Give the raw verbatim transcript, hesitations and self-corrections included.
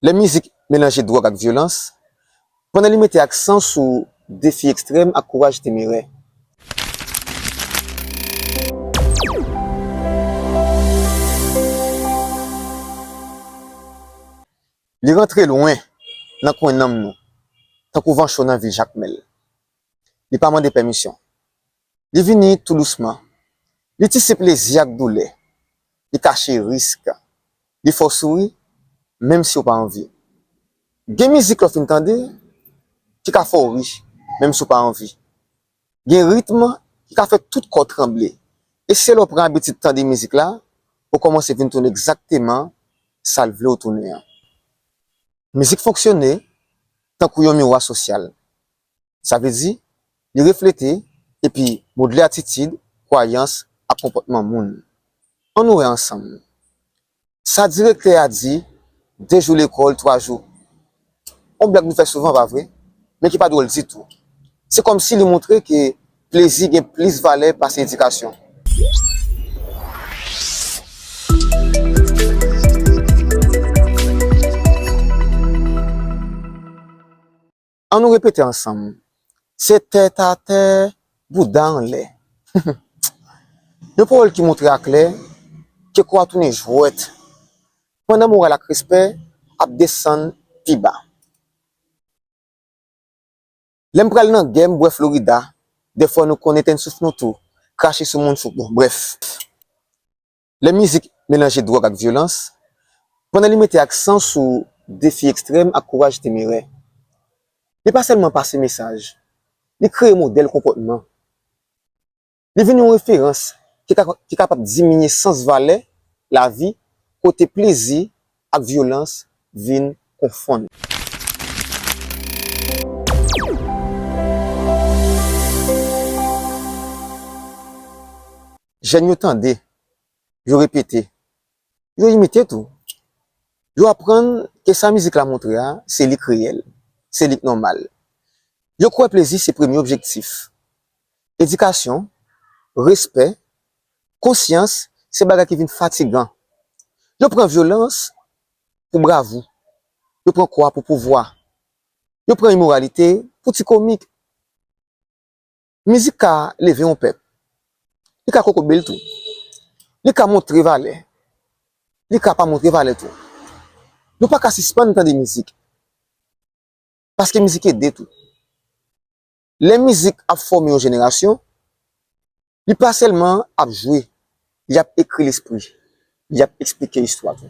Lè mizik melanje dwòg ak vyolans, pandan li mete aksan sou defi ekstrèm ak kouraj temerè. Li rantre lwen nan kwen nanm nou, tankou van cho nan vil Jakmèl. Li pa mande pèmisyon. Li vini tou dousman. Li tise plezi ak doulè. Li kache risk. Li fè w souri, menm si w pa anvi. Gen mizik lè w fin tande, ki ka fè w ri, menm si w pa anvi. Gen ritm ki ka fè tout kò w tranble. E se lè w pran abitid tande mizik la, ou kòmanse vin tounen egzakteman sa l vle w tounen an. Mizik fonksyone tankou yon miwa sosyal. Sa vle di, li reflete epi modle atitid, kwayans ak konpòtman moun. Ann nou wè ansanm. Sa direktè a di, de jou lekòl, twa jou. On blag nou fè souvan, pa vre? Men ki pa dwòl ditou. Se kòmsi li montre ke plezi gen plis valè pase edikasyon. Ann nou repete ansanm. Se tèt atè, bouda anlè. Yon pawòl ki montre aklè ke kò a tounen jwèt, pandan moral ak respè ap desann pi ba. Lè m pral nan gè, m bwè Florida, dèfwa nou konn etenn souf nou tou, krache sou moun sou, bon, brèf. Lè mizik melanje dwòg ak vyolans, pandan li mete aksan sou defi ekstrèm ak kouraj temerè. Li pa sèlman pase mesaj, li kreye modèl konpòtman. Li vin yon referans ki ka, ki kapab diminye sans valè lavi, kote plezi ak vyolans vin konfonn. Jèn yo tande, yo repete, yo imite tou. Yo aprann ke sa mizik la montre a, se li k reyèl, se li k nòmal. Yo kwè plezi se premye objektif. Edikasyon, respè, konsyans, se bagay ki vin fatigan. Yo pran vyolans pou bravou. Yo pran kò a pou pouvwa. Yo pran imoralite pou ti komik. Mizik ka leve yon pèp. Li ka kokobe l tou. Li ka montre valè. Li ka pa montre valè tou. Nou pa ka sispann tande mizik. Paske mizik ede tou. Lè mizik ap fòme yon jenerasyon, li pa sèlman ap jwe, li ap ekri lespri, li ap eksplike istwa tou.